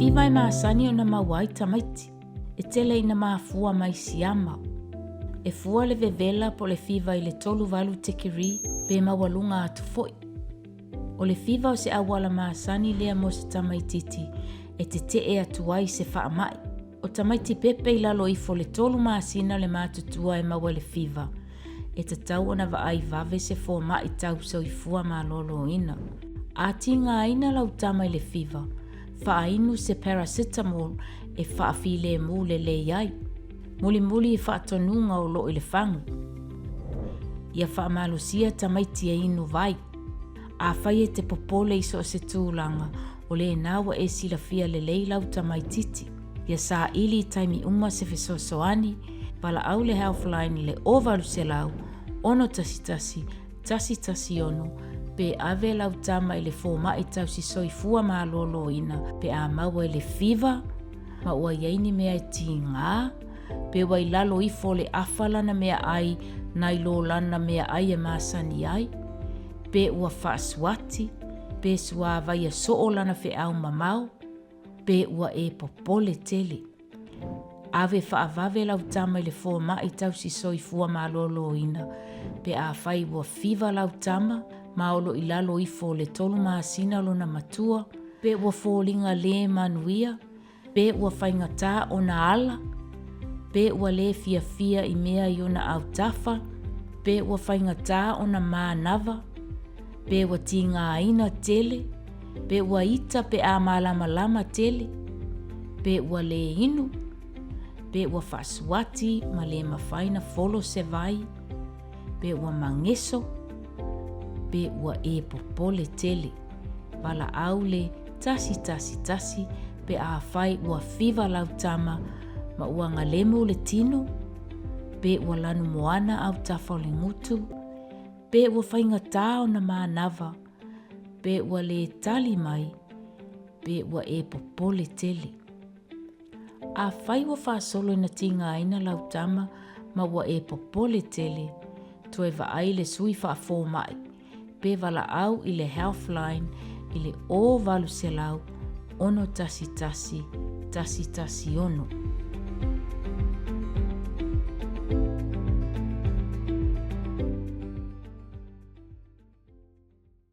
fiva e masani ona maua ai tamaiti. E tele ina mafua mai siama. E fua le vevela po o le fiva i le 38 tikeri pe maualuga atu foi. O le fiva o se auala masani lea mo se tamaititi e tete'e atu ai se faama'i. O tamaiti pepe i lalo ifo o le tolu masina o le matutua e maua i le fiva, e tatau ona vaai vave se foma'i tau soifua maloloina. A tigaina lau tama i le fiva, faainu se paracetamol e faafilemu lelei ai, mulimuli i faatonuga o lo o i le fagu. Ia faamalosia tamaiti e inu vai. Afai e te popole i so o se tulaga, o lena ua e silafia lelei lau tamaititi. Ia saili i taimi uma se fesoasoani, valaau le Healthline i le 0800 611 116 pe ave lau tama i le fomaʻi tausi soifua maloloina pe a maua i le fiva ma ua i ai ni mea e tigā pe ua i lalo ifo o le afa lana meaai nai lo lana meaai e masani ai, pe ua faasuati, pe suāvaia soo lana feʻau mamao, pe ua e popole tele. Ave faavave lau tama i le fomaʻi tausi soifua maloloina pe afai ua fiva lau tama ma o lo o i lalo ifo o le tolu masina lona matua, pe ua foliga lē manuia, pe ua faigata ona ala, pe ua lē fiafia i mea i ona autafa, pe ua faigata ona manava, pe ua tigaina tele, pe ua ita pe a malamalama tele, pe ua lē inu, pe ua faasuati ma lē mafai ona folo se vai, pe ua mageso, pe ua e popole tele. Valaau le 111 pe afai ua fiva lau tama ma ua galemu le tino, pe ua lanumoana autafa o le gutu, pe ua faigata ona manava, pe ua lē tali mai, pe ua e popole tele. Afai ua faasolo ina tigaina lau tama ma ua e popole tele, toe vaai le sui faafomaʻi pe valaau i le Healthline i le 0800 611 116.